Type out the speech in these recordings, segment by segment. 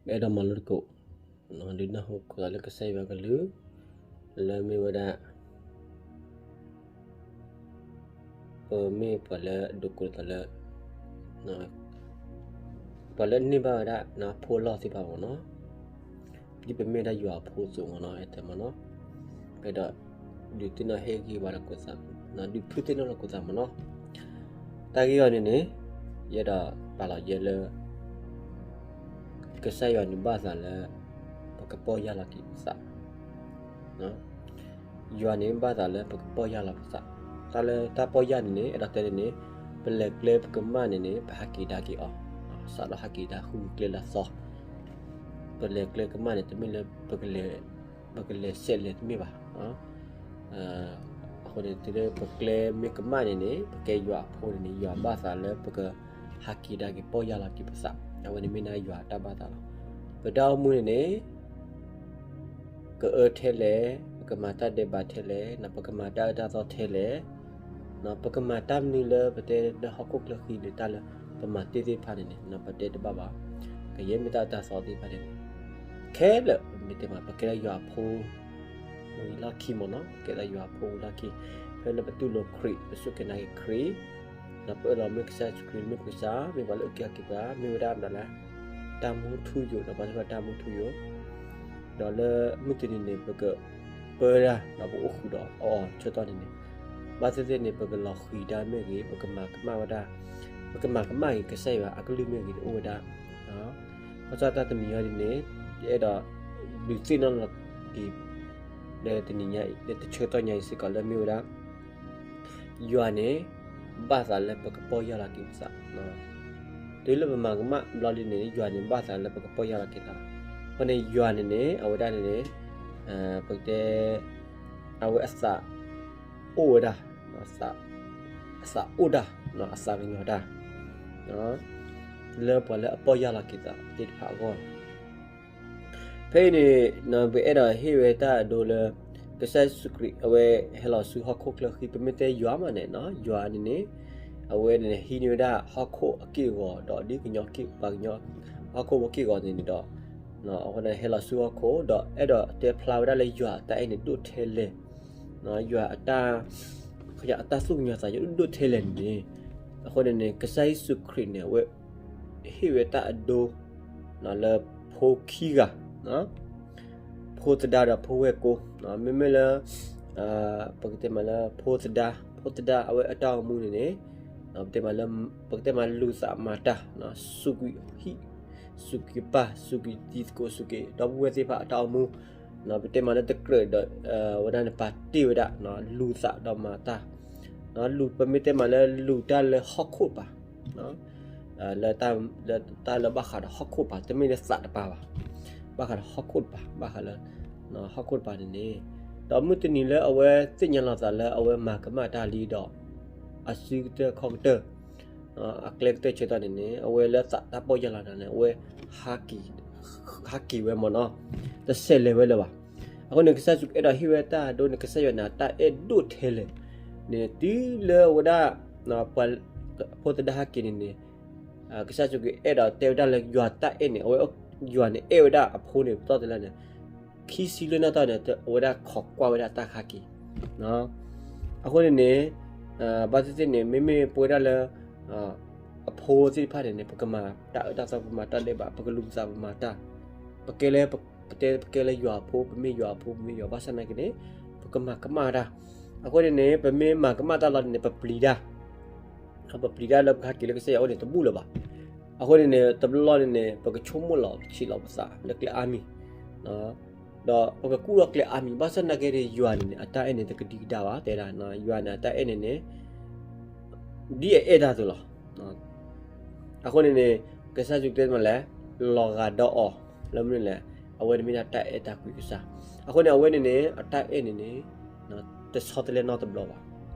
ပအဲၣ်ဒိးမၤလိသကိး, ဒုးနၢ်ဟူသကိးလၢကစၢ်ယွၤကလုၢ်, လၢမ့ၢ်ဝဲဒၣ် ပမ့ၢ်ပှၤလၢဒိးကိးသးလၢ ပှၤလၢန့ၢ်ဘၣ်ဝဲဒၣ် ဖိလီၢ်သ့ၣ်တဖၣ်မ့ၢ်နီၤ, ဒ်ပမ့ၢ်ဝဲဒၣ်ယွၤအဖိအသိးမ့ၢ်နီၤ, အဲၣ်တဲမ့ၢ်နီၤ, ပအဲၣ်ဒိး ဒုးသ့ၣ်နီၣ်ဟ့ၣ်ဂံၢ်ဘါလိာ်သး, ဒုးဖုသ့ၣ်နီၣ်လိာ်သးမ့ၢ်နီၤ, တၢ်ဂ့ၢ်အံၤန့ၣ်န့ၣ် ယအဲၣ်ဒိးပာ်လီၤယဲလၢ ကစၢ်ယွၤန့ၣ်ဘၣ်သးလၢ ပကပီၢ်ယၢ်လီၤက့ၤပသး, ယွၤန့ၣ်ဘၣ်သးလၢပကပီၢ်ယၢ်လီၤပသး, တၢ်လၢတၢ်ပီၢ်ယၢ်န့ၣ်န့ၣ် အဲၣ်ဒိးတဲန့ၣ်န့ၣ် ပလဲၤကျဲပကမၣ်န့ၣ်န့ၣ် ပဟးက့ၤဒါက့ၤအီၤ, စးထီၣ်ဟးက့ၤဒါဃုကျဲလၢအသီ, ပလဲၤကျဲကမၣ်န့ၣ် တမ့ၢ်လၢ ပကလဲၤစဲးလဲၤတမ့ၢ်ဘၣ်, အဃိန့ၣ် တုၤလၢပကျဲမ့ၢ်ကမၣ်န့ၣ်န့ၣ် ပကဲယွၤအဖိန့ၣ်န့ၣ် ယွၤဘၣ်သးလၢပကဟးက့ၤဒါက့ၤပီၢ်ယၢ်လီၤက့ၤပသး, အဝဲန့ၣ်မ့ၢ်ဒၣ်ယွၤအတၢ်ဘၣ်သးလီၤ. ပတၢ်အိၣ်မူန့ၣ်န့ၣ် ကအၢထဲလဲၣ်, ပကမၤတၢ်ဒဲးဘးထဲလဲၣ်, ပကမၤတၢ်အၢတၢ်သီထဲလဲၣ်, ပကမၤတၢ်မနုၤလၢပတဲလၢဟီၣ်ခိၣ်ချၢဃံဒီးတၢ်လၢပမၤတ့ၢ်သ့ၣ်တဖၣ်န့ၣ်န့ၣ် ပတဲတဘၣ်ဘၣ်, ကယဲၢ်မ့ၢ်တၢ်အၢတၢ်သီသ့ၣ်တဖၣ်န့ၣ်န့ၣ် ခဲလၢာ် ပမ့ၢ်တဲမး ပကဲလၢယွၤအဖိ ဝံၤလီၢ်ခံမ့ၢ်နီၤ, ကဲလၢယွၤအဖိဝံၤလီၢ်ခံ, ဖဲလၢပတူၢ်လိာ်ခရံာ် ပစူၢ်က့ၤနာ်က့ၤခရံာ်, ဒီးပအၢၣ်လီၤမ့ၢ်ကစၢ်ယ့ၣ်ၡူးခရံာ် မ့ၢ်ပကစၢ်, မ့ၢ်ပှၤလၢအုၣ်က့ၤခီၣ်က့ၤပှၤ, မ့ၢ်ဝဲဒၣ်မနုၤလဲၣ်, တၢ်မူထူယိာ်, ဒီးပှၤသ့ၣ်တဖၣ်တၢ်မူထူယိာ်, ဒီးလၢမုၢ်တနံၤန့ၣ် ပကပၢတၢ် ဒီးပအိၣ်ဃုာ်ဒီးအီၤဆၢကတီၢ်န့ၣ်န့ၣ်, ဘၣ်သ့ၣ်သ့ၣ်န့ၣ် ပကလီၤဃံၤတၢ်မ့ၢ်ဂ့ၤ, ပကမၤကမၣ်ဝဲဒၣ်, ပကမၤကမၣ်က့ၤကစၢ်ယွၤအကလုၢ်မ့ၢ်ဂ့ၤန့ၣ် အိၣ်ဝဲဒၣ် ဘၣ်ဆၣ်တၢ်တမံၤအံၤန့ၣ်န့ၣ် ယအဲၣ်ဒိးဒုးသ့ၣ်နီၣ်လီၤက့ၤ လၢတနံၤညါအံၤ လၢတဆၢကတီၢ်ညါအံၤစ့ၢ်ကီးလၢမ့ၢ်ဝဲဒၣ် ယွၤန့ၣ် ဘၣ်သးလၢပကပီၢ်ယၢ်လီၤက့ၤပသး, တုၤလၢပမၤကမၣ်ဘျီလံန့ၣ် ယွၤန့ၣ်ဘၣ်သးလၢပကပီၢ်ယၢ်လီၤက့ၤသး, အဃိန့ၣ် ယွၤန့ၣ်န့ၣ် အဝဲဒၣ်န့ၣ်န့ၣ် ပကတဲ အဝဲအသး အိၣ်ဝဲဒၣ် အသးအိၣ်ဒၣ် အသးကညီၤတၢ် လၢပှၤလၢအပီၢ်ယၢ်လီၤက့ၤသးသ့ၣ်တဖၣ်အဂီၢ်လီၤ. ဖဲအံၤန့ၣ် ပအဲၣ်ဒိးဟ့ၣ်ဝဲတၢ်အဒိလၢ ကစၢ်ယ့ၣ်ၡူးခရံာ် အဝဲဟဲလီၤဆူဟီၣ်ခိၣ်ချၢဃံ ပမ့ၢ်တဲယွၤမးန့ၣ် ယွၤန့ၣ်န့ၣ် အဝဲန့ၣ်ဟံးန့ၢ်ဝဲဒၣ်ဟီၣ်ခိၣ်အက့ၢ်အဂီၤ ဒီးဒ်ကညီက့ၢ်ပှၤကညီ ဟီၣ်ခိၣ်ဖိက့ၢ်ဂီၤန့ၣ်န့ၣ်ဒီး အဃိန့ၣ် ဟဲလီၤဆူဟီၣ်ခိၣ် ဒီးအဲၣ်ဒိးတဲဖျါဝဲဒၣ်လၢယွၤအတၢ်အဲၣ်န့ၣ်ဒိၣ်ထဲလဲၣ် ယွၤအတၢ် အတၢ်သူၣ်ကညီၤသးကညီၤဒိၣ်ထဲလဲၣ်န့ၣ်န့ၣ် အဃိန့ၣ်န့ၣ် ကစၢ်ယ့ၣ်ၡူးခရံာ်န့ၣ် အဝဲဟ့ၣ်ဝဲတၢ်အဒိ လၢဖိခံဂၤ ဖိသဒါဒီးဖိဝဲၢ်ကိ မ့မ့ၢ်လၢ ပကတဲမးလၢဖိသဒါ ဖိသဒါအဝဲအတၢ်အိၣ်မူန့ၣ်န့ၣ် ပတဲမးလၢ ပကတဲမးလူၤသးမၤတၢ် စူးကွံာ်ဟံၣ် စူးကွံာ်ပၢ် စူးကွံာ်တံၤသကိး စူးကွံာ်ဒီပုၢ်ဝဲၢ်သ့ၣ်တဖၣ်အတၢ်အိၣ်မူ ပတဲမးလၢတကြၢးဒီး ဝဲဒၣ်န့ၣ် ပာ်တ့ၢ်ဝဲဒၣ် လူၤသးဒီးမၤတၢ် ပမ့ၢ်တဲမးလၢလူၤတၢ်လၢဟီၣ်ခိၣ်တပၤ လၢ လၢတၢ်လၢဘၣ်ဃးဒီးဟီၣ်ခိၣ်တပၤ တမ့ၢ်လၢသးတပၤဘၣ် ဘၣ်ဃးဒီးဟီၣ်ခိၣ်တပၤ ဘၣ်ဃးလၢ ဟီၣ်ခိၣ်တပၤန့ၣ်န့ၣ် ဒီးမုၢ်တနံၤလၢအဝဲသ့ၣ်ညါလီၤသးလၢအဝဲမၤကမၣ်တၢ်လံဒီး အစုကတၢၢ်ခီၣ်ကတၢၢ် အကျဲကတၢၢ်ဆၢကတီၢ်န့ၣ်န့ၣ် အဝဲလၢသးတၢ်ပီၢ်ယၢ်လီၤန့ၣ် အဝဲ ဟးက့ၤဝဲမ့ၢ်နီၤ တဆဲးလဲၤဝဲလၢၤဘၣ်. အဃိန့ၣ် ကစၢ်ယ့ၣ်ၡူးအဲၣ်ဒိးဟ့ၣ်ဝဲတၢ်အဒိန့ၣ် ကစၢ်ယွၤန့ၣ် အတၢ်အဲၣ်ဒိၣ်ထဲလဲၣ်န့ၣ် တုၤလၢဝဲဒၣ် ဖိသဒါဟဲက့ၤန့ၣ်န့ၣ် ကစၢ်ယ့ၣ်ၡူးခရံာ်အဲၣ်ဒိးတဲဝဲဒၣ်လၢယွၤတၢ်အဲၣ်န့ၣ် အဝဲ ယွၤန့ၣ်အဲၣ်ဝဲဒၣ်အဖိန့ၣ် ပတီၢ်တလဲၣ်န့ၣ် ခံဆံလၢနီၢ်တီၢ်န့ၣ် အဝဲဒၣ်ခိးကွၢ်ဝဲဒၣ်တၢ်ကဟဲက့ၤ အဃိန့ၣ်န့ၣ် ဘၣ်သ့ၣ်သ့ၣ်န့ၣ် မ့မ့ၢ်ပဝဲဒၣ်လၢ အဖိသ့ၣ်တဖၣ်န့ၣ်န့ၣ် ပကမၤတၢ်အၢတၢ်သီ ပကမၤတၢ်ဒဲးဘး ပကလူၤပသး ပမၤတၢ် ပကဲလၢ ပတဲပကဲလၢယွၤအဖိ ပမ့ၢ်ယွၤအဖိ ပမ့ၢ်ယွၤ ဘၣ်ဆၣ်နာ်က့န့ၣ် ပကမၤကမၣ်တၢ် အဃိန့ၣ်န့ၣ် ပမ့ၢ်မၤကမၣ်တၢ်လီၤန့ၣ် ပပျံၤတၢ် ပပျံၤတၢ်လၢပကဟဲက့ၤလၢကစၢ်ယွၤအအိၣ်န့ၣ် တဘူၣ်လၢၤဘၣ်. အဃိန့ၣ်န့ၣ် တဘျီလီၤန့ၣ်န့ၣ် ပကဆိကမိၣ်လီၤ ပဆံးလီၤပသးလၢကျဲအါမံၤ ဒီးပကကူၣ်ထီၣ်ကျဲအါမံၤ ဘၣ်ဆၣ်နာ်က့န့ၣ် ယွၤန့ၣ်န့ၣ် အတၢ်အဲၣ်န့ၣ် တကဒံကဒါဘၣ် တဲဒၣ် ယွၤန့ၣ် အတၢ်အဲၣ်န့ၣ်န့ၣ် ဒ်အအဲၣ်တၢ်အသိးလီၤ. အဃိန့ၣ်န့ၣ် ကစၢ်ယ့ၣ်ၡူးတဲမးလဲၣ် လီၤဂာ်ဒီးအီၤ လၢမနုၤလဲၣ် အဝဲန့ၣ်မ့ၢ်ဒၣ်တၢ်အဲၣ်တၢ်ကွံကစၢ်. အဃိန့ၣ် အဝဲန့ၣ်န့ၣ် အတၢ်အဲၣ်န့ၣ်န့ၣ် တဆီတလဲနီတဘျီဘၣ်.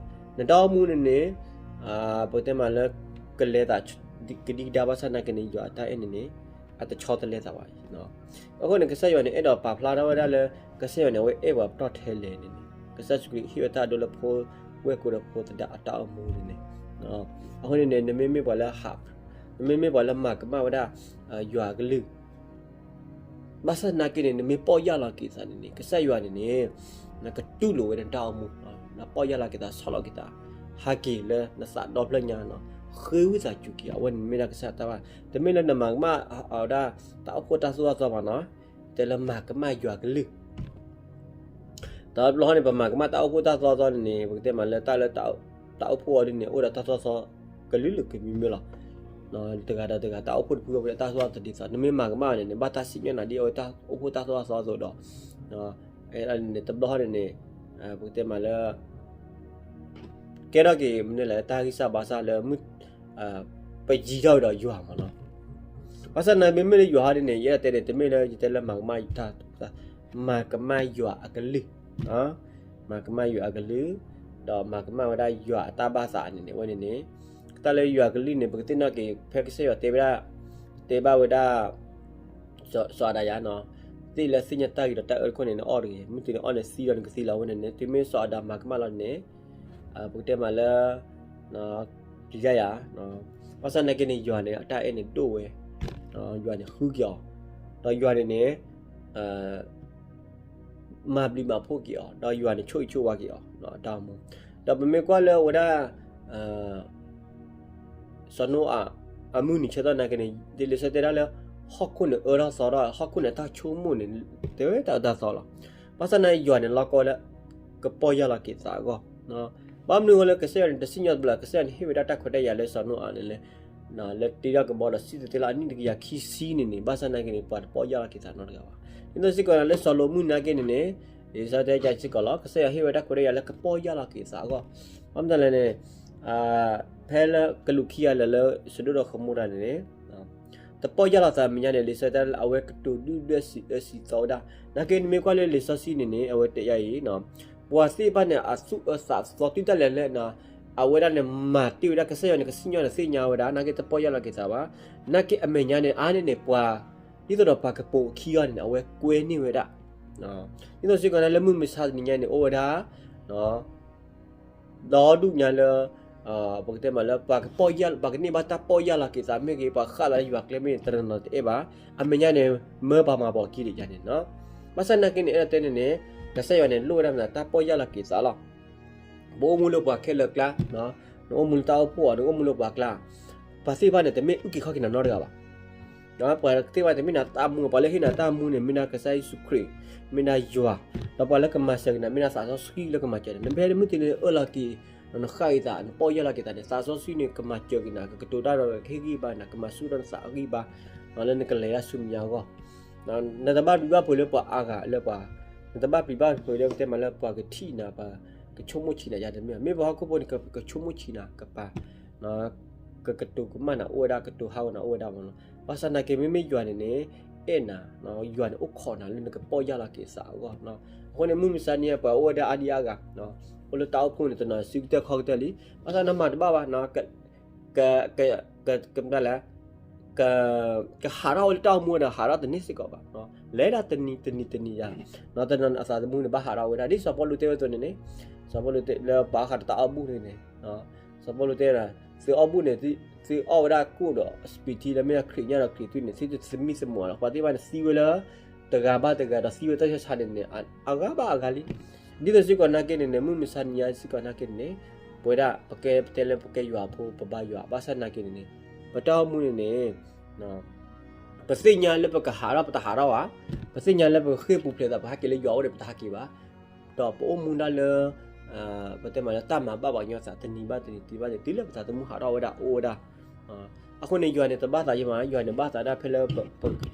နတၢ်အိၣ်မူန့ၣ်န့ၣ် ပတဲမးလၢ ကလဲၤသး ကဒံကဒါဘၣ်ဆၣ်နာ်က့န့ၣ် ယွၤအတၢ်အဲၣ်န့ၣ်န့ၣ် အတဆီတလဲသးဘၣ်. အဃိန့ၣ် ကစၢ်ယွၤန့ၣ် အဲၣ်ဒိးပာ်ဖျါထီၣ်ဝဲဒၣ်လၢ ကစၢ်ယွၤန့ၣ် အဝဲအဲၣ်ပှၤပတီၢ်ထဲလဲၣ်န့ၣ်န့ၣ် ကစၢ်ယ့ၣ်ၡူးခရံာ်ဟ့ၣ်ဝဲတၢ်အဒိလၢဖိဝဲၢ်ကိဒီးဖိသဒါအတၢ်အိၣ်မူန့ၣ်န့ၣ် အဃိန့ၣ်န့ၣ် နမ့မ့ၢ်ပှၤလၢ နမ့မ့ၢ်ပှၤလၢမၤကမၣ်ဝဲဒၣ် ယွၤအကလုၢ် ဘၣ်ဆၣ်သနာ်က့န့ၣ် နမ့ၢ်ပီၢ်ယၢ်လီၤက့ၤသးန့ၣ်န့ၣ် ကစၢ်ယွၤန့ၣ်န့ၣ် နကတူၢ်လိာ်ဝဲနတၢ်အိၣ်မူ, နပီၢ်ယၢ်လီၤက့ၤသး ဆီၣ်လီၤက့ၤသး ဟဲက့ၤလၢနသးဒီဖျၢၣ်ညါနီၤ, ဃ့ဝံသးစူၤက့ၤ အဝဲန့ၣ်မ့ၢ်ဒၣ်ကစၢ်တၢ်ဘၣ်, တမ့ၢ်လၢနမၤကမၣ်အဝဲဒၣ် တၢ်အိၣ်ဖှိၣ်တၢ်သိၣ်တၢ်သီဘၣ်နီၤ, တဲလၢမၤကမၣ်ယွၤကလုၢ် တဘျီန့ၣ် ပမၤကမၣ်တၢ်အိၣ်ဖှိၣ်တၢ်သိၣ်တၢ်သီန့ၣ်န့ၣ် ပကတဲမးလၢတၢ်လၢ တၢ်အိၣ်ဖှိၣ်အီၤဒ်န့ၣ် အိၣ်ဒီးတၢ်သိၣ်တၢ်သီ ကလုာ်လုာ်ကမံမ့ၢ်လီၤ. တဂၤဒီးတဂၤ တၢ်အိၣ်ဖှိၣ်တဖုအိၣ်ဖဲတၢ်သိၣ်တၢ်သီဒ်သိး နမ့ၢ်မၤကမၣ်န့ၣ်န့ၣ် ဘၣ်တၢ်စံၣ်ညီၣ်နၤဒ်အဝဲတၢ်အိၣ်ဖှိၣ်တၢ်သိၣ်တၢ်သီအသိးဒီး တဘျီန့ၣ်န့ၣ် ပကတဲမးလၢ ကဲထီၣ်က့ၤမနုၤလဲၣ် တၢ်ဂံၢ်စၢ်ဘါစၢ်လၢမုၢ် ပယံၤထီၣ်ဝဲဒီးယွၤမးနီၤ. ဘၣ်ဆၣ်န့ၣ် မ့မ့ၢ်လၢယွၤဟီဒ်န့ၣ် ယအဲၣ်ဒိးတဲန့ၣ် တမ့ၢ်လၢယတဲလၢမၤကမၣ်တၢ် မၤကမၣ်ယွၤအကလုၢ်, မၤကမၣ်ယွၤအကလုၢ်, ဒီးမၤကမၣ်ဝဲဒၣ်ယွၤအတၢ်ဘၣ်သးန့ၣ်န့ၣ် အဝဲန့ၣ်န့ၣ် တၢ်လၢယွၤကလုၢ်န့ၣ် ပကသ့ၣ်နီၣ်က့ၤ ဖဲကစၢ်ယွၤတဲဝဲဒၣ် တဲဘၣ်ဝဲဒၣ် စီၤအၤဒၣ်ယၤနီၤ, သ့ၣ်လၢသ့ၣ်ညါတၢ်ဂ့ၤဒီးတၢ်အၢတခိၣ်န့ၣ် နအီၣ်တဂ့ၤ, မ့ၢ်တုၤနအီၣ်န့ၣ်သံဒီးနကသံလီၤဝဲန့ၣ်န့ၣ် တုၤမ့ၢ်စီၤအၤဒၣ်မၤကမၣ်လီၤန့ၣ် ပကတဲမးလၢ ကယါယၤ ဘၣ်ဆၣ်နာ်က့န့ၣ် ယွၤန့ၣ် အတၢ်အဲၣ်န့ၣ်ဒိၣ်ဝဲ, ယွၤန့ၣ်ဃုက့ၤအီၤ, ဒီးယွၤန့ၣ်န့ၣ် မၤဘျုးမၤဖှိၣ်က့ၤအီၤ, ဒီးယွၤန့ၣ် ဆိၣ်ဂ့ၤဆိၣ်ဝါက့ၤအီၤ အတၢ်အိၣ်မူ, ဒီးပမ့ၢ်ကွၢ်လၢအဝဲဒၣ် စီၤနိအၤ အမုၢ်နံၤဆၢကတီၢ်နာ်က့န့ၣ် ဒ်လံာ်စီဆှံတဲဒၣ်လၢ ဟီၣ်ခိၣ်န့ၣ်အၢထီၣ်သီထီၣ် ဟီၣ်ခိၣ်န့ၣ်တၢ်ဆိကမိၣ်န့ၣ် တဲဝဲတၢ်အၢတၢ်သီလီၤ. ဘၣ်ဆၣ်န့ၣ်ယွၤန့ၣ်လီၢ်ကီလၢ ကပီၢ်ယၢ်လီၤက့ၤသးအဂီၢ်, ဘၣ်မနုၤအဃိလၢကစၢ်ယွၤန့ၣ် တစံၣ်ညီၣ်တဘျီ ကစၢ်ယွၤန့ၣ်ဟ့ၣ်ဝဲဒၣ်တၢ်ခွဲးတၢ်ယာ်လၢစီၤနိအၤန့ၣ်လၢ လၢတ့ထီၣ်ကဘီဒီးစံၣ်တဲၤတဲလီၤအနံၣ်တကယၤခံဆံန့ၣ်န့ၣ် ဘၣ်ဆၣ်နာ်က့န့ၣ် ပှၤတပီၢ်ယၢ်လီၤက့ၤသးနီတဂၤဘၣ်. ဒ်သိးစ့ၢ်ကီးလၢစီၤလိာ်မုၢ်နာ်က့န့ၣ်န့ၣ် လံာ်စီဆှံတဲစ့ၢ်ကီးလီၤ ကစၢ်ယွၤဟ့ၣ်ဝဲတၢ်ခွဲးတၢ်ယာ်လၢကပီၢ်ယၢ်လီၤက့ၤသးအဂီၢ်, ဘၣ်မနုၤလဲၣ်န့ၣ် ဖဲလၢကလူးခံဂၤလၢာ်လၢ စဒိၣ်ဒီးဃမိၤရၤန့ၣ်န့ၣ် တပီၢ်ယၢ်လီၤသးမဲာ်ညါန့ၣ် လံာ်စီဆှံတဲလၢအဝဲကတိၤဒုၣ်ဒွဲၣ်စံးအၢစံးသီဝဲဒၣ်, နာ်က့နမ့ၢ်ကွၢ်လၢလံာ်စီဆှံန့ၣ်န့ၣ် အဝဲတဲယါအံၤ ပှၤသ့ၣ်တဖၣ်န့ၣ် အသူၣ်အၢသးသီတုၤဒၣ်လဲာ်လၢ အဝဲဒၣ်န့ၣ် မၤတ့ၢ်ဝဲဒၣ်ကစၢ်ယွၤန့ၣ် ကစံၣ်ညီၣ်န့ၣ်သ့ၣ်ညါဝဲဒၣ် နာ်က့တပီၢ်ယၢ်လီၤက့ၤသးဘၣ်, နာ်က့အမဲာ်ညါန့ၣ် အါန့ၢ်န့ၣ်ပှၤ ဒ်သိးဒီးပှၤကပိာ်အခံဂၤန့ၣ် အဝဲကွဲန့ၢ်ဝဲဒၣ်, ဒ်သိးစ့ၢ်ကီးန့ၣ်လၢမုၢ်မဆါတနံၤညါန့ၣ် အိၣ်ဝဲဒၣ် ဒီဒူၣ်ညါလၢ ပကတဲမးလၢ ပှၤကပီၢ်ယၢ် ပှၤကန့ၢ်ဘၣ်တၢ်ပီၢ်ယၢ်လီၤက့ၤသးမ့ၢ်ဂ့ၤ ပှၤဃၣ်လီၤယွၤကျဲမ့ၢ်ဂ့ၤ တနီၤနီၤတအဲၣ်ဘၣ်, အမဲာ်ညါန့ၣ် မၢပှၤမၤပိာ်အခံဒံးယါန့ၣ်နီၤ, ဘၣ်ဆၣ်နာ်က့န့ၣ် အဲၣ်ဒိးတဲန့ၣ်န့ၣ် ကစၢ်ယွၤန့ၣ် လိၣ်ဝဲဒၣ်မနုၤ တၢ်ပီၢ်ယၢ်လီၤက့ၤသးလီၤ. ပအိၣ်မူလၢပှၤခဲလၢာ်ကျါ, နအိၣ်မူလၢတၢ်အိၣ်ဖှိၣ်အီၤ နအိၣ်မူလၢပှၤကျါ, ပှၤသ့ၣ်တဖၣ်န့ၣ် တမ့ၢ်အုၣ်က့ၤခီၣ်က့ၤနၤနီတဂၤဘၣ် ပှၤသ့ၣ်တဖၣ်တမ့ၢ်နၤတၢ်မူ, ပှၤလၢဟ့ၣ်နၤတၢ်မူန့ၣ် မ့ၢ်ဒၣ်ကစၢ်ယ့ၣ်ၡူးခရံာ်, မ့ၢ်ဒၣ်ယွၤ, ဒီးပှၤလၢကမၤစၢၤက့ၤနၤ မ့ၢ်ဒၣ်သးစီဆှံလၢကမၤစၢၤနၤ, နဖဲမုၢ်တနံၤအၢၣ်လီၤက့ၤ နဃၣ်က့ၤသး နပီၢ်ယၢ်လီၤက့ၤသးန့ၣ် သးစီဆှံန့ၣ် ကမၤစၢၤက့ၤနၤ ကကတိၤတၢ်ဒီးကဟ့ၣ်ဂံၢ်ဘါနၤ ကမၤဆူၣ်ထီၣ်နသးအဂံၢ်ဘါ လၢနကလဲၤတၢ်ဆူမဲာ်ညါအဂီၢ် နတဘၣ်ပျံၤဘၣ်ဖုးလၢပှၤအါဂၤလၢပှၤ, နတဘၣ်ပျံၤဘၣ်ဖုးလၢပတဲမးလၢပှၤကထံၣ်နၤ ပှၤကဆိကမိၣ်ဆံးနၤယါတမ့ၢ်, မ့ၢ်ပှၤဟီၣ်ခိၣ်ဖိန့ၣ် ကဆိကမိၣ်ဆံးနၤ ကပၤ, ကကတိၤကမၣ်နၤအိၣ်ဝဲဒၣ် ကတိၤဟးဂီၤနၤအိၣ်ဝဲဒၣ်မ့ၢ်နီၤ, ဘၣ်ဆၣ်နာ်က့မ့မ့ၢ်ယွၤန့ၣ်န့ၣ် အဲၣ်နၤ, ယွၤန့ၣ်အိၣ်ခိးနၤလၢနကပီၢ်ယၢ်လီၤက့ၤသးအဂီၢ်, အဃိန့ၣ် မုၢ်မဆါနံၤပှၤအိၣ်ဝဲဒၣ်အါဒံအါဂၤ, အိၣ်လၢတၢ်အိၣ်ဖှိၣ်န့ၣ် တနီၤစုကတၢၢ်ခီၣ်ကတၢၢ်လံ, ဘၣ်ဆၣ်နမၤတဘၣ်ဘၣ် က က က က က ကဟးထီၣ်ဝဲလၢတၢ်အိၣ်မူဒီး ဟးထီၣ်တန့ၢ်စ့ၢ်ကီးဘၣ်, လဲၤဒၣ်တနံၤတနံၤတနံၤယါ, တနီၤအသးသမူန့ၣ် ဘၣ်ဟးထီၣ်ဝဲဒၣ် ဒ်စီၤပီလူးတဲဝဲအသိးန့ၣ်န့ၣ်, စီၤပီလူးတဲလၢပှၤဟးထီၣ်တၢ်အိၣ်မူန့ၣ်န့ၣ်, စီၤပီလူးတဲ သုအိၣ်မူန့ၣ် သုအီၣ်ဝဲဒၣ်ကိၣ်ဒီးစပံးထံလၢမ့ၢ်ဒၣ်ခရံာ်ညၣ်ဒီးခရံာ်သွံၣ်န့ၣ် သုတသမံသမိးလီၤ, ပှၤသ့ၣ်တဖၣ်န့ၣ်သံဝဲလၢ တဂၤဘၣ်တဂၤဒီးသံဝဲတၢ်ဆါန့ၣ်န့ၣ် အဂၤဘၣ်အဂၤလံ, ဒ်သိးစ့ၢ်ကီးနာ်က့န့ၣ်န့ၣ် မုၢ်မဆါနံၤညါစ့ၢ်ကီးနာ်က့န့ၣ်န့ၣ်, ပဝဲဒၣ်ပကဲပတဲလၢပကဲယွၤအဖိ ပဘါယွၤ ဘၣ်ဆၣ်နာ်က့န့ၣ်န့ၣ်, ပတၢ်အိၣ်မူန့ၣ်န့ၣ် ပသ့ၣ်ညါလၢပကဟးထီၣ် ပတဟးထီၣ်ဘၣ်, ပသ့ၣ်ညါလၢပဃ့ၢ်ပူၤဖျဲးသး ပဟဲက့ၤလၢယွၤအိၣ်ဒီး ပတဟဲက့ၤဘၣ်, ဒီးပအိၣ်မူဒၣ်လၢ ပတဲမးလၢတၢ်မၤဘၣ်ပှၤကညီသး တနံၤဘၣ်တနံၤ တုၤဘၣ်တနံၤ တုၤလၢပသးသမူဟးထီၣ်ဝဲဒၣ်အိၣ်ဝဲဒၣ်, အဃိန့ၣ် ယွၤန့ၣ်တဘၣ်သးယမး ယွၤန့ၣ်ဘၣ်သးဒၣ်ဖဲလၢ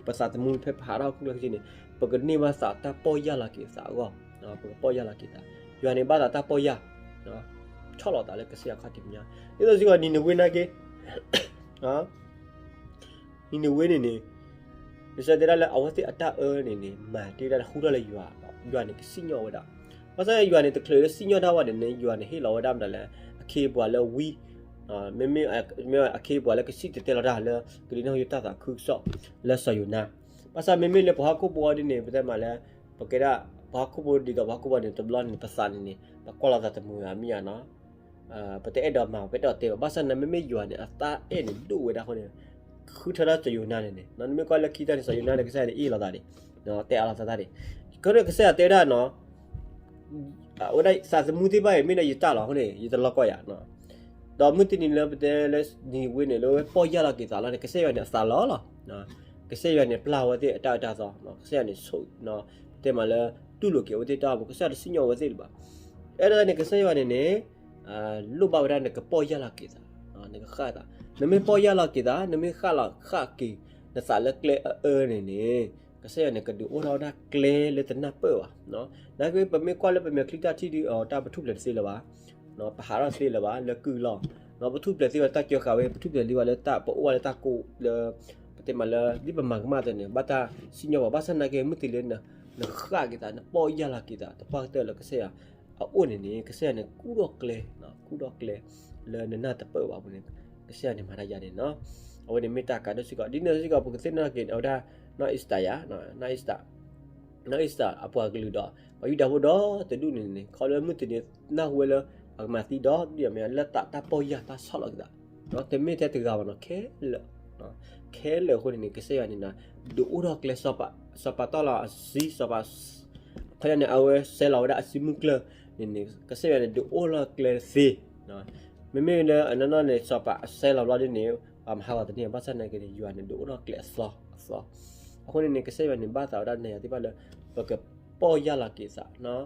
ပသးသမူဖဲပဟးထီၣ်ခိၣ်ချၢခံန့ၣ် ပကန့ၢ်ဘၣ်သးတၢ်ပီၢ်ယၢ်လီၤက့ၤသးအဂီၢ်, ပကပီၢ်ယၢ်လီၤက့ၤသး, ယွၤန့ၣ်ဘၣ်သးတၢ်ပီၢ်ယၢ်, ဆီၣ်လီၤသးလၢကစၢ်ယွၤခီၣ်ထံးမဲာ်ညါ, ဒ်သိးစ့ၢ်ကီးနံၤနဝ့နာ်က့ နံၤနဝ့န့ၣ်န့ၣ် လံာ်စီဆှံတဲဒၣ်လၢအဝဲသ့ၣ်အတၢ်အၢန့ၣ်န့ၣ် မၤတ့ၢ်ဝဲဒၣ်ဃူထီၣ်လၢယွၤ, ယွၤန့ၣ်ကစံၣ်ညီၣ်ဝဲဒၣ်, ဘၣ်ဆၣ်ယွၤန့ၣ်တချုးလၢစံၣ်ညီၣ်တၢ်ဝဲန့ၣ်န့ၣ် ယွၤန့ၣ်ဟ့ၣ်လီၤဝဲဒၣ်မတၤလဲၣ် အခ့အပှၤလၢဝံ, မ့မ့ၢ်အခ့အပှၤလၢကစံၣ်တဲၤတဲလီၤတၢ်လၢ ကဒုးနၢ်ဟူတၢ်သးခုကစီၣ်လၢစီၤယိၤနါ, ဘၣ်ဆၣ်မ့မ့ၢ်လၢပှၤဟီၣ်ခိၣ်ဖိအီၤဒ်န့ၣ် ပတဲမးလၢ ပကဲဒၣ် ပှၤဟီၣ်ခိၣ်ဖိဒ်သိးပှၤဟီၣ်ခိၣ်ဖိန့ၣ် တဘျီန့ၣ် ပသးန့ၣ်န့ၣ် ပကွၢ်လီၤသးတမုာ်ဘၣ်မ့ၢ်ဧါနီၤ ပတအဲၣ်ဒိးမၤ ပတအဲၣ်ဒိးတဲဘၣ် ဘၣ်ဆၣ်န့ၣ် မ့မ့ၢ်ယွၤန့ၣ် အတၢ်အဲၣ်န့ၣ်ဒိၣ်ဝဲဒၣ်အဃိန့ၣ် ဃုထၢဒၣ်စီၤယိၤနါန့ၣ်န့ၣ်, နမ့ၢ်ကွၢ်လၢခံတၢ်န့ၣ် စီၤယိၤနါန့ၣ် ကစၢ်ယွၤန့ၣ်အ့ၣ်လိာ်သးဒံး, တဲအါလိာ်သးတၢ်ဒံး, ခီန့ၣ်ကစၢ်ယွၤတဲဝဲဒၣ်နီၤ, အဝဲဒၣ်သးသမူသ့ၣ်တဖၣ်အံၤ မ့ၢ်ဒီးယတၢ်လီၤအဃိန့ၣ် ယတလီၢ်ကီၢ်ယၤ, ဒီးမုၢ်တနံၤလၢပတဲလၢနံၤနဝ့န့ၣ် လၢအဝဲပီၢ်ယၢ်လီၤက့ၤသးလီၤန့ၣ် ကစၢ်ယွၤန့ၣ်အသးလီၤလီၤ, ကစၢ်ယွၤန့ၣ်ပျၢ်ဝဲသ့ၣ်အတၢ်အၢတၢ်သီ, ကစၢ်ယွၤန့ၣ်ဆိၣ်, တဲမးလၢ တူၢ်လိာ်က့ၤအဝဲသ့ၣ်တၢ်အိၣ်မူ ကစၢ်ယွၤတစံၣ်ညီၣ်အဝဲသ့ၣ်လၢၤဘၣ်, အဲၣ်ဒိးန့ၣ် ကစၢ်ယွၤန့ၣ်န့ၣ် လိၣ်ဘၣ်ဝဲဒၣ်နကပီၢ်ယၢ်လီၤက့ၤသး, နကဃၣ်သး, နမ့ၢ်ပီၢ်ယၢ်လီၤက့ၤသး နမ့ၢ်ဃၣ်လီၤဃၣ်က့ၤ နသးလၢကျဲအအၢန့ၣ်န့ၣ်, ကစၢ်ယွၤန့ၣ် ကဒုးအိၣ်ထီၣ်ဝဲဒၣ်ကျဲလၢတနၢ်ပၢၢ်ဘၣ်, နာ်က့ ပမ့ၢ်ကွၢ်လၢပမဲာ်ချံတၢ်ထံၣ်ဒုး တၢ်ပထူၣ်ဖျဲးတသ့လၢၤဘၣ်, ပဟးထီၣ်တသ့လၢၤဘၣ် လၢကုၢ်လီၢ်, ပထူၣ်ဖျဲးသ့ဝဲတၢ်ကၢဃာ်ဝဲ ပထူၣ်ဖျဲးသ့ဝဲလၢတၢ်ပအိၣ်ဝဲလၢတၢ်ကိးလၢ ပတဲမးလၢ ဒ်ပမၤကမၣ်သ့န့ၣ် ဘၣ်တၢ်စံၣ်ညီၣ်ပှၤ ဘၣ်ဆၣ်နာ်က့ မုၢ်တနံၤလၢ နဃၣ်က့ၤသး နပီၢ်ယၢ်လီၤက့ၤသး တပှၢ်ကတၢၢ်လၢကစၢ်ယွၤအအိၣ်န့ၣ်န့ၣ် ကစၢ်ယွၤန့ၣ် ကူၣ်ထီၣ်ကျဲ, ကူၣ်ထီၣ်ကျဲ လၢနနၢ်တပၢၢ်ဘၣ်အပူၤန့ၣ် ကစၢ်ယွၤန့ၣ်မၤတၢ်ယၤန့ၣ်နီၤ, အဝဲန့ၣ်မ့ၢ်တၢ်ကါဒိၣ်စ့ၢ်ကီး ဒ်န့ၣ်စ့ၢ်ကီး ပကသ့ၣ်နီၣ်က့ၤအဝဲဒၣ် နီၢ်အ့စတၢၤယၤ, နီၢ်အ့စတၢၤ, နီၢ်အ့စတၢၤအပှၤကလုာ်ဒီး ပှၤယူဒၤဖိဒီတဒူၣ်န့ၣ်န့ၣ် ခီလၢမုၢ်တနံၤနၢ်ဟူဝဲလၢ ပှၤကမၤသံဒီးဒ်အမ့ၢ်လၢသးတၢ်ပီၢ်ယၢ်တၢ်ဆီၣ်လီၤက့ၤသး, တမ့ၢ်ထဲတဂၤဘၣ်နီၤ ခဲလၢာ်, ခဲလၢာ်အဃိန့ၣ်န့ၣ် ကစၢ်ယွၤန့ၣ် ဒုးအိၣ်ထီၣ်ကျဲ စီၤပၤတီၢ်လီၤအစု စီၤပၤ ခီယၤန့ၣ် အဝဲစဲလီၤဝဲဒၣ်အစုမုၢ်ကျၢၢ်န့ၣ်န့ၣ် ကစၢ်ယွၤန့ၣ် ဒုးအိၣ်ထီၣ်ကျဲသ့, မ့မ့ၢ်လၢအနီၢ်နီၢ်န့ၣ် စီၤပၤအစဲလီၤဘျီဒ်န့ၣ် ပှၤမၤဟးဂီၤတန့ၢ် ဘၣ်ဆၣ်နာ်က့န့ၣ် ယွၤန့ၣ် ဒုးအိၣ်ထီၣ်ကျဲအသီအသီ, အဃိန့ၣ်န့ၣ် ကစၢ်ယွၤန့ၣ် ဘၣ်သးဝဲဒၣ်နၤယၤသ့ၣ်တဖၣ်လၢ ပကပီၢ်ယၢ်လီၤက့ၤသး,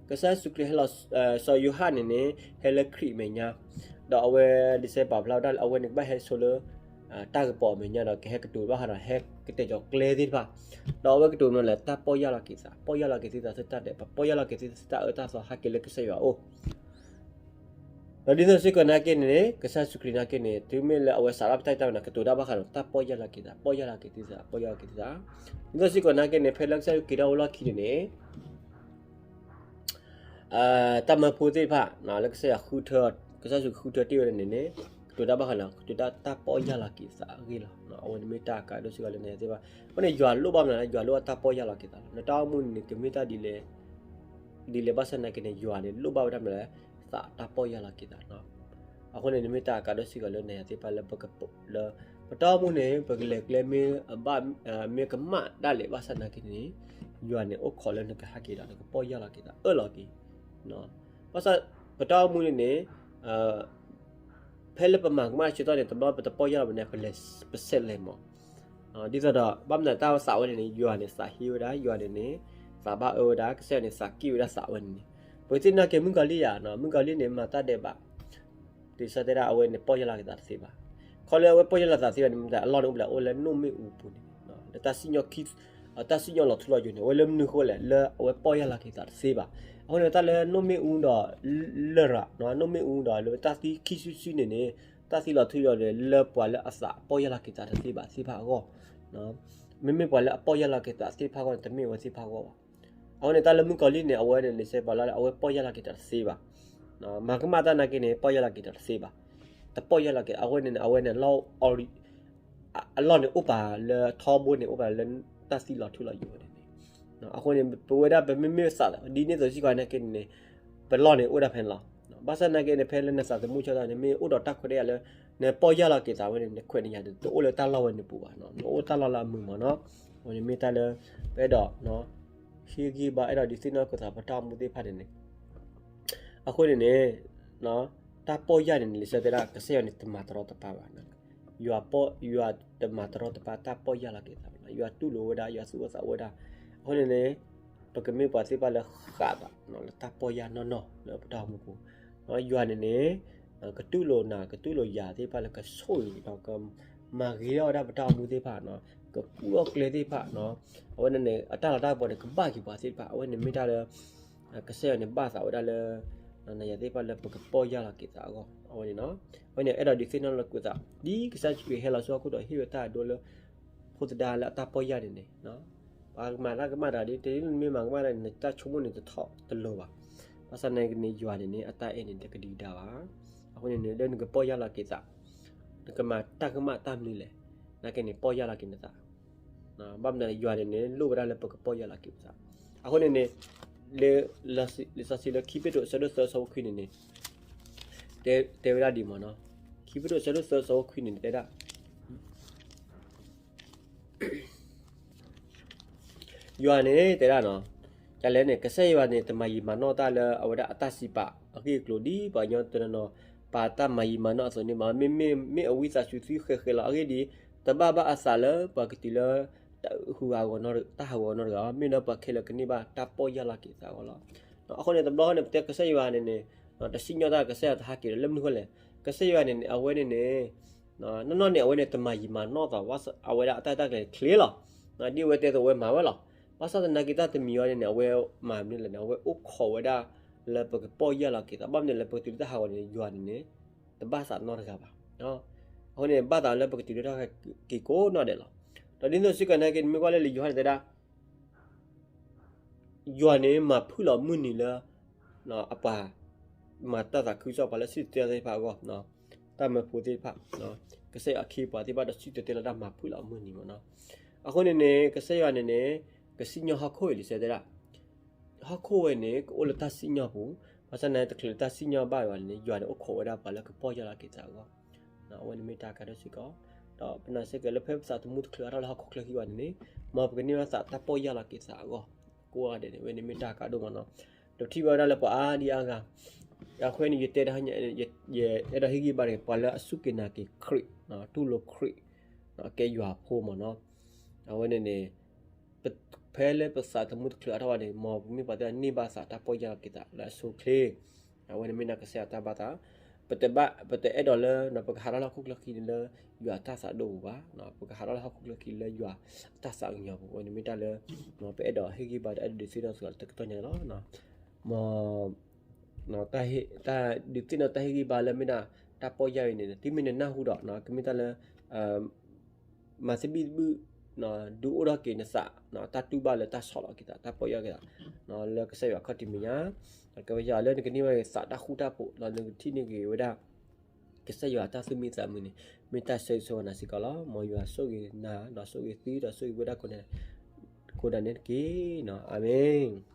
ကစၢ်ယ့ၣ်ၡူးခရံာ်ဟဲလီၤ, စီၤယိၤဟၣ်န့ၣ်န့ၣ် ဟဲလၢခရံာ်အမဲာ်ညါ, ဒီးအဝဲ ဒ်စဲပာ်ဖျါဝဲဒၣ်လၢအဝဲန့ၣ် ကဘၣ်ဟဲဆိလၢ တၢ်ကပီၤအမဲာ်ညါဒီး ကဟဲကတိၤဘၣ်ဃးဒီး ဟဲကတဲာ်ကတီၤကျဲသ့ၣ်တဖၣ်, ဒီးအဝဲကတိၤမနုၤလဲၣ် တၢ်ပီၢ်ယၢ်လီၤက့ၤသး, ပီၢ်ယၢ်လီၤက့ၤသုသးသုတၢ်ဒဲး, ပပီၢ်ယၢ်လီၤက့ၤသုသးသုတၢ်အၢတၢ်သီ ဟဲက့ၤလၢကစၢ်ယွၤအအိၣ် ဒီးဒ်သိးစ့ၢ်ကီးနာ်က့န့ၣ် ကစၢ်ယ့ၣ်ၡူးခရံာ်နာ်က့န့ၣ် တုၤမ့ၢ်လၢအဝဲစးထီၣ်ပတၢ်တၢ်မနုၤ ကတိၤတၢ်ဘၣ်ဃးဒီး တၢ်ပီၢ်ယၢ်လီၤက့ၤသး, ပီၢ်ယၢ်လီၤက့ၤသုသး, ပီၢ်ယၢ်လီၤက့ၤသုသး, ဒ်သိးစ့ၢ်ကီးနာ်က့န့ၣ် ဖဲလၢကစၢ်ယွၤက့ၤထီၣ်ဝဲလီၢ်ခံန့ၣ်န့ၣ် တၢ်မၢဖိသ့ၣ်တဖၣ် လၢကစၢ်ယွၤဃုထၢ, ကစၢ်ယ့ၣ်ၡူးဃုထၢတ့ၢ်ဝဲန့ၣ်န့ၣ် ကတိၤတၢ်ဘၣ်ဃးလၢ ကတိၤတၢ်တၢ်ပီၢ်ယၢ်လီၤက့ၤသးအဂ့ၢ်လီၤ. အဝဲန့ၣ်မ့ၢ်တၢ်အကါဒိၣ်စ့ၢ်ကီးလၢနၤယၤသ့ၣ်တဖၣ်, အဃိန့ၣ် ယွၤလိၣ်ဘၣ်မနုၤလဲၣ်, ယွၤလိၣ်ဘၣ်တၢ်ပီၢ်ယၢ်လီၤက့ၤသးလီၤ. နတၢ်အိၣ်မူန့ၣ် ကမ့ၢ်တၢ်ဒ်လဲၣ်, ဒ်လဲၣ်ဘၣ်ဆၣ်နာ်က့န့ၣ် ယွၤန့ၣ် လိၣ်ဘၣ်ဝဲဒၣ်မနုၤလဲၣ်, သးတၢ်ပီၢ်ယၢ်လီၤက့ၤသးလီၤ. အဃိန့ၣ် နမ့ၢ်တၢ်အကါဒိၣ်စ့ၢ်ကီးလၢနၤယၤသ့ၣ်တဖၣ်လၢပက, လၢ ပတၢ်အိၣ်မူန့ၣ် ပကလဲၤကျဲမ့ၢ်အဘၣ်, မ့ၢ်ကမၣ်ဒၣ်လဲာ်ဘၣ်ဆၣ်နာ်က့န့ၣ် ယွၤန့ၣ်အိၣ်ခိးလၢနကဟဲက့ၤဒီး နကပီၢ်ယၢ်လီၤက့ၤသးအၢၣ်လီၤက့ၤ, ဘၣ်ဆၣ် ပတၢ်အိၣ်မူန့ၣ်န့ၣ် ဖဲလၢပမၤကမၣ်ဆၢကတီၢ်န့ၣ် တဘျီပတပီၢ်ယၢ်လီၤဘၣ်န့ၣ် ပလဲၤ, ပဆဲးလဲၤမး, ဒ်သိးဒီး ဘၣ်မနုၤတၢ်သးဝဲန့ၣ်န့ၣ် ယွၤန့ၣ်သးဟ့ဝဲဒၣ်, ယွၤန့ၣ်န့ၣ် သးဘၣ်အၢဝဲဒၣ်, ကစၢ်ယွၤန့ၣ်သးက့ၣ်ဝဲဒၣ်သးဝဲန့ၣ်န့ၣ်, ပကသ့ၣ်နီၣ်က့ၤမုၣ်ကီၤလံၢ်ယၤ, မုၣ်ကီၤလံၢ်န့ၣ် မၤတၢ်ဒဲးဘး လံာ်စီဆှံတဲဒၣ်အဝဲန့ၣ် ပီၢ်ယၢ်လီၤက့ၤသးတသ့ဘၣ်. ခီလၢအဝဲပီၢ်ယၢ်လီၤသးသ့ဘၣ်န့ၣ် မ့ၢ်တၢ်အလီၢ်န့ၣ်အိၣ်ဘၣ်လၢအအိၣ်လၢနိၣ်မ့ၣ်အူပူၤန့ၣ်, လၢတၢ်စံၣ်ညီၣ်ခံ, တၢ်စံၣ်ညီၣ်လီၤထူလီၤယိာ်န့ၣ် အဝဲလၢမနုၤအဃိလဲၣ် လၢအဝဲပီၢ်ယၢ်လီၤက့ၤသးတသ့ဘၣ်. အဃိန့ၣ် တၢ်လၢနိၣ်မ့ၣ်အူဒီး လရာ်, နိၣ်မ့ၣ်အူဒီးလၢတၢ်သံခံစုတစုန့ၣ်န့ၣ်, တၢ်သံလီၤထူလီၤယိာ်န့ၣ် လၢပှၤလၢအသးပီၢ်ယၢ်လီၤက့ၤသးတသ့ဘၣ်သ့ၣ်တဖၣ်အဂီၢ်, မ့မ့ၢ်ပှၤလၢအပီၢ်ယၢ်လီၤက့ၤသးသ့ၣ်တဖၣ်အဂီၢ်န့ၣ် တမ့ၢ်အဝဲသ့ၣ်တဖၣ်အဂီၢ်ဘၣ်. အဃိန့ၣ် တၢ်လၢမုၣ်ကီၤလံၢ်န့ၣ် အဝဲန့ၣ် လံာ်စီဆှံပာ်ဖျါလၢ အဝဲပီၢ်ယၢ်လီၤက့ၤသးတသ့ဘၣ်. မၤကမၣ်တၢ်နာ်က့န့ၣ် ပီၢ်ယၢ်လီၤက့ၤသးတသ့ဘၣ်. တပီၢ်ယၢ်လီၤက့ၤ, အဝဲန့ၣ်န့ၣ် အဝဲန့ၣ် အလီၢ်န့ၣ်အိၣ်ပာ်လၢထီဘိန့ၣ် အိၣ်ပာ်လၢတၢ်သံလီၤထူလီၤယိာ်န့ၣ်န့ၣ်, အဃိန့ၣ် ပဝဲဒၣ်ပမ့မ့ၢ်သးဒ်န့ၣ်သိးစ့ၢ်ကီးနာ်က့န့ၣ်န့ၣ် ပလီၢ်န့ၣ်အိၣ်ဒၣ်ဖဲန့ၣ်လီၤ. ဘၣ်ဆၣ်နာ်က့န့ၣ် ဖဲလၢနသးသမူဆၢကတီၢ်န့ၣ် မ့ၢ်အိၣ်ဒီးတၢ်ခွဲးတၢ်ယာ်လၢ နပီၢ်ယၢ်လီၤက့ၤသးဝဲန့ၣ် နခွဲးနယာ်န့ၣ် တအိၣ်လၢတၢ်လီၢ်ဝဲန့ၣ်ပူၤဘၣ်, နအိၣ်တၢ်လီၢ်လၢအမုာ်မးနီၤ. အဝဲန့ၣ်မ့ၢ်တၢ်လၢ ပအဲၣ်ဒိး ဟ့ၣ်ဂံၢ်ဘါ အဲၣ်ဒိးဒုးသ့ၣ်နီၣ်က့ၤသးပတၢ်အိၣ်မူသ့ၣ်တဖၣ်န့ၣ်န့ၣ်, အဃိန့ၣ်န့ၣ် တၢ်ပီၢ်ယၢ်န့ၣ်န့ၣ် လံာ်စီဆှံတဲဒၣ် ကစၢ်ယွၤန့ၣ် တမၤတရီတပါဘၣ်. ယွၤပီၢ်, ယွၤတမၤတရီတပါတၢ်ပီၢ်ယၢ်လီၤက့ၤသးဘၣ်. ယွၤတူၢ်လိာ်ဝဲဒၣ်, ယွၤသူၣ်အိၣ်သးအိၣ်ဝဲဒၣ်. အဃိန့ၣ်န့ၣ် ပကမ့ၢ်ပှၤသ့ၣ်တဖၣ်လၢဃၣ်သးလၢတၢ်ပီၢ်ယၢ်နီၢ်နီၢ်လၢပတၢ်အိၣ်မူပူၤ. ယွၤန့ၣ်န့ၣ် ကတူၢ်လိာ်နၤ ကတူၢ်လိာ်ယၤသ့ၣ်တဖၣ်လၢကဆိၣ်ဂ့ၤဒီးကမၤဂ့ၤထီၣ်ဝဲဒၣ်ပတၢ်အိၣ်မူသ့ၣ်တဖၣ်, ကကူၣ်ထီၣ်ကျဲသ့ၣ်တဖၣ်, အဝဲန့ၣ်န့ၣ် အတၢ်လၤတၢ်ကပီၤန့ၣ် ကဘၣ်က့ၤပှၤသ့ၣ်တဖၣ်. အဝဲန့ၣ်မ့ၢ်တၢ်လၢ ကစၢ်ယွၤန့ၣ်ဘၣ်သးဝဲဒၣ်လၢ နၤယၤသ့ၣ်တဖၣ်လၢပကပီၢ်ယၢ်လီၤက့ၤသးအဂီၢ် အဝဲန့ၣ်လီၤ. အဝဲန့ၣ် အဲၣ်ဒိးဒုးသ့ၣ်နီၣ်လိာ်ကွံာ်သး ဒ်ကစၢ်ယ့ၣ်ၡူးခရံာ်ဟဲလီၤဆူဟီၣ်ခိၣ်ဒီးဟ့ၣ်ဝဲတၢ်အဒိလၢ ဖိသဒါလၢအတၢ်ပီၢ်ယၢ်န့ၣ်န့ၣ်, ပှၤကမၤတၢ်ကမၣ်တၢ်ဒ် တမ့ၢ်မၤကမၣ်တၢ်န့ၣ် နတၢ်ဆိကမိၣ်န့ၣ်တထီၣ်တလိၤဘၣ်. ဘၣ်ဆၣ်နာ်က့န့ၣ် ယွၤန့ၣ်န့ၣ် အတၢ်အဲၣ်န့ၣ် တကဒံကဒါဘၣ်. အဃိန့ၣ်န့ၣ် လၢနကပီၢ်ယၢ်လီၤက့ၤသး နကမၤတၢ်ကမၣ်တၢ်မနုၤလဲၣ်, နာ်က့န့ၣ် ပီၢ်ယၢ်လီၤက့ၤနသး. ဘၣ်မနုၤလဲၣ် ယွၤန့ၣ်န့ၣ် လိၣ်ဝဲဒၣ်လၢပကပီၢ်ယၢ်လီၤက့ၤပသး. အဃိန့ၣ်န့ၣ် လံာ်စီဆှံလၢခံပ့းတရူး အဆၢဒိၣ်သၢ အဆၢဖိခွံန့ၣ်န့ၣ် တဲဝဲဒၣ်ဒ်မးနီၤ. ခံပ့းတရူး အဆၢဒိၣ်သၢ အဆၢဖိခွံန့ၣ်န့ၣ် တဲဒၣ် ယွၤန့ၣ်တဲဒၣ်နီၤ, ကလဲၣ်န့ၣ် ကစၢ်ယွၤန့ၣ် တမၤယံာ်မၤနီၢ်တၢ်လၢအဝဲဒၣ်အတၢ်စံးပာ်အဂ့ၢ်အကျိၤဒ်ပှၤကညီတနီၤနီၤ ပာ်တၢ်မၤယံာ်မၤနီၢ်အသိးန့ၣ်မး, မ့မ့ၢ် မ့ၢ်အဝံသးစူၤသံဃဲးဃဲးလီၤ. အဂ့ၢ်ဒ်အံၤ, တဘၣ်ဘၣ်အသးလၢပှၤကတုၤလၢ တၢ်ဟးဂီၤနီတဂၤ, မ့ၢ်လၢပှၤခဲလၢာ်ကန့ၢ်ဘၣ်တၢ်ပီၢ်ယၢ်လီၤက့ၤသးအဂီၢ်လီၤ. အဃိန့ၣ် တဘျီဃီန့ၣ် ပတဲကစၢ်ယွၤန့ၣ်န့ၣ် တစံၣ်ညီၣ်တၢ် ကစၢ်ယွၤတဟဲက့ၤဒီး လၢမနုၤဃိလဲၣ်. ကစၢ်ယွၤန့ၣ်န့ၣ် အဝဲန့ၣ်န့ၣ် နီၢ်နီၢ်န့ၣ် အဝဲန့ၣ် တမၤယံာ်မၤနီၢ်သး အဝဲဒၣ်အတၢ်အဲၣ်တၢ်ကျဲၤချ့လီၤ. ဒ်အဝဲတဲသိးအဝဲမၤဝဲလီၤ. ဘၣ်ဆၣ်သနာ်က့ တၢ်တမံၤအံၤန့ၣ်န့ၣ် အဝဲမၤမနုၤလဲၣ်န့ၣ် အဝဲအိၣ်ခိးဝဲဒၣ်လၢပကပီၢ်ယၢ်လီၤက့ၤသး, ဘၣ်မနုၤလဲၣ် ပကတုၤလၢတၢ်ဟးဂီၤန့ၣ် ယွၤန့ၣ်န့ၣ် တဘၣ်သးနီတဂၤဘၣ်. အဃိန့ၣ် ဘၣ်သးလၢပကတုၤလၢတၢ်ဟးဂီၤက့ၤကိးနီၢ်ဒဲးလီၤ. ဒီးဒ်သိးစ့ၢ်ကီးနာ်က့ နမ့ၢ်ကွၢ်လၢလံာ်ယိၤဟၣ်န့ၣ်တဲဒၣ် ယွၤန့ၣ်မၤဖုၣ်လီၤမုၢ်နံၤလၢ အပှၤမၤတၢ်သးခုကစီၣ် ပှၤလၢစံၣ်တဲၤတဲလီၤသ့ၣ်တဖၣ်အဂီၢ်, တၢ်မၢဖိသ့ၣ်တဖၣ်, ကစၢ်ယွၤအခ့အပှၤသ့ၣ်တဖၣ်ဒီးစံၣ်တဲၤတဲလီၤတၢ်မၤဖုၣ်လီၤမုၢ်နံၤမးနီၤ. အဃိန့ၣ်န့ၣ် ကစၢ်ယွၤန့ၣ်န့ၣ် ကစံၣ်ညီၣ်ဟီၣ်ခိၣ်အံၤလံ စံၣ်တဲၤတဲဒၣ် ဟီၣ်ခိၣ်ဝဲန့ၣ် ကအိၣ်လၢတၢ်စံၣ်ညီၣ်ပူၤ, ဘၣ်ဆၣ်သနာ်က့ တချုးလၢတၢ်စံၣ်ညီၣ်ဘၣ်အံၤဘၣ်န့ၣ် ယွၤန့ၣ်အိၣ်ခိးဝဲဒၣ်ပှၤလၢကပီၢ်ယၢ်လီၤက့ၤသးအဂီၢ်. အဝဲန့ၣ်မ့ၢ်တၢ်ကါဒိၣ်စ့ၢ်ကီး, ဒီးပနာ်စ့ၢ်ကီးလၢဖဲပသးသမူတချုးအါထီၣ်လၢဟီၣ်ခိၣ်ချၢခံဘၣ်န့ၣ်န့ၣ် မ်ပကန့ၢ်ဘၣ်သးတၢ်ပီၢ်ယၢ်လီၤက့ၤသးအဂီၢ်, ကိးဂၤဒဲးန့ၣ် အဝဲန့ၣ်မ့ၢ်တၢ်ကါဒိၣ်မးနီၤ. ဒီးပထံၣ်ဘၣ်ဝဲဒၣ်လၢပှၤအါဒံအါဂၤ အဃိန့ၣ် ယတဲဒၣ် ယအဲၣ်ဒိးဟ့ၣ်ဂံၢ်ဘါန့ၣ် ပှၤလၢအစူၢ်က့ၤနာ်က့ၤခရံာ်, တူၢ်လိာ်ခရံာ်, ကဲယွၤအဖိမးနီၤ. အဝဲန့ၣ်န့ၣ် ဖဲလၢပသးသမူတချုးအါထီၣ်ဘၣ်န့ၣ် မ်ပမ့ၢ်ပှၤသ့ၣ်တဖၣ်န့ၢ်ဘၣ်သးတၢ်ပီၢ်ယၢ်လီၤက့ၤသးလၢအဆိအချ့, အဝဲန့ၣ်မ့ၢ်ဒၣ်ကစၢ်ယွၤတၢ်ဘၣ်သး, ပတဘၣ် ပတအဲၣ်ဒိးလၢ ပကဟးထီၣ်လၢဟီၣ်ခိၣ်ချၢခံန့ၣ်လၢ ယွၤအတၢ်သးဒိၣ်ပူၤဘၣ်, ပကဟးထီၣ်လၢဟီၣ်ခိၣ်ချၢခံလၢယွၤအတၢ်သးကညီၤပူၤ, အဝဲန့ၣ်မ့ၢ်တၢ်လၢ ပအဲၣ်ဒိးဟ့ၣ်ဂံၢ်ဘါဒီးအဲၣ်ဒိးဒုးသ့ၣ်နီၣ်စ့ၢ်ကီးတကတီၢ်ညါန့ၣ်လီၤ. မ် တၢ်ဒုးသ့ၣ်နီၣ်တၢ်ဟ့ၣ်ဂံၢ်ဘါလၢမ့ၢ်ဒၣ်တၢ်ပီၢ်ယၢ်အံၤန့ၣ် တုၤမ့ၢ်နနၢ်ဟူဒီး ကမ့ၢ်တၢ်လၢ မၤသဘံၣ်သဘုၣ် ဒုးအိၣ်ထီၣ်က့ၤနသး တၢ်တူၢ်ဘၣ်လၢတၢ်ဆီၣ်လီၤက့ၤသး တၢ်ပီၢ်ယၢ်က့ၤသး လၢကစၢ်ယွၤအခီၣ်ထံးမဲာ်ညါ, ကဝဲယၤလၢနကန့ၢ်ဘၣ်က့ၤသးတၢ်ဃူတၢ်ဖိး ဒီးနကထံၣ်န့ၢ်က့ၤဝဲဒၣ် ကစၢ်ယွၤအတၢ်သူၣ်မံသးမုာ်န့ၣ် မ့ၢ်တၢ်ဆၢဂ့ၤဆၢဝါနၤစ့ၢ်ကီးလီၤ. မ်ယွၤဆိၣ်ဂ့ၤနၤ ဒီးဆိၣ်ဂ့ၤသု ဒီးဆိၣ်ဂ့ၤဝဲဒၣ်ကိးဂၤဒဲးန့ၣ်တက့ၢ်. အၤမ့ၣ်.